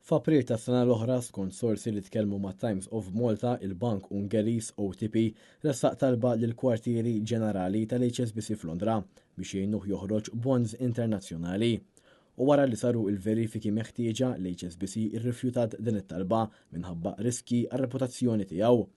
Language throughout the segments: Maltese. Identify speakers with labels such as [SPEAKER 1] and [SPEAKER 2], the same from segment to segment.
[SPEAKER 1] F'April tas-sena l-oħra, skont sorsi li tkellmu ma' Times of Malta, il-bank Ungeriż OTP ressaq talba lill-kwartieri ġenerali tal-HSBC f'Londra biex jgħinuh joħroġ bonds internazzjonali. U wara li saru l-verifiki meħtieġa, l-HSBC irrifjutat din it-talba minħabba riskji għar-reputazzjoni tiegħu.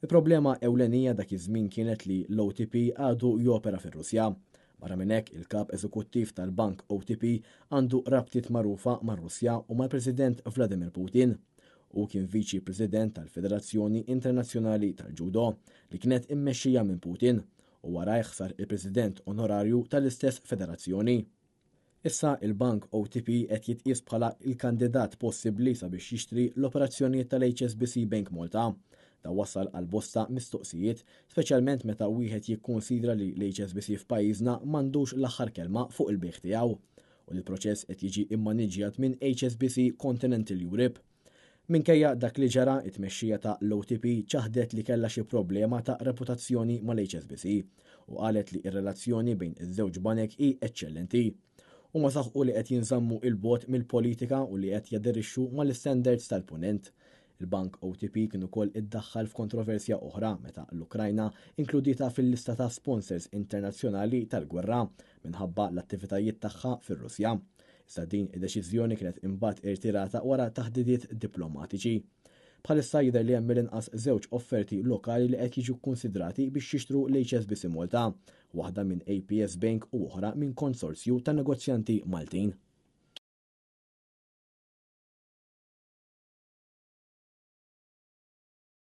[SPEAKER 1] Il-problema ewlenija dak iż-żmien kienet li l-OTP għadu jopera fir-Russja. Barra minn hekk, il-Kap Eżekuttiv tal-Bank OTP għandu rabtiet magħrufa mar-Russja u mal-President Vladimir Putin. Hu kien Viċi President tal-Federazzjoni Internazzjonali tal-Judo, li kienet immexxija minn Putin, u warajh sar il-President Onorarju tal-istess federazzjoni. Issa il-bank OTP qed jitqies bħala l-kandidat possibbli sabiex jixtri l-operazzjonijiet tal-HSBC Bank Malta. Dan wassal għal bosta mistoqsijiet, speċjalment meta wieħed jikkunsidra li l-HSBC f'pajjiżna m'għandux l-aħħar kelma fuq il-bejgħ tiegħu u li l-proċess qed jiġi mmaniġġjat minn HSBC Continental Europe. Minkejja dak li ġara, it-tmexxija ta' l-OTP ċaħdet li kellha xi problema ta' reputazzjoni mal-HSBC u qalet li r-relazzjoni bejn iż-żewġ banek hi eċċellenti. Huma saħqu li qed jinżammu 'il bogħod mill-politika u li qed jaderixxu mal-istandards tal-Punent. Il-bank OTP kien ukoll iddaħħal f'kontroversja oħra meta l-Ukrajna inkludietha fil-lista ta' sponsors internazzjonali tal-gwerra minħabba l-attivitajiet tagħha fir-Russja. Iżda din id-deċiżjoni kienet imbagħad irtirata wara taħdidiet diplomatiċi. Bħalissa jidher li hemm mill-inqas żewġ offerti lokali li qed jiġu kkunsidrati biex jixtru l-HSBC Malta, waħda minn APS Bank u oħra minn konsorzju ta' negozjanti Maltin.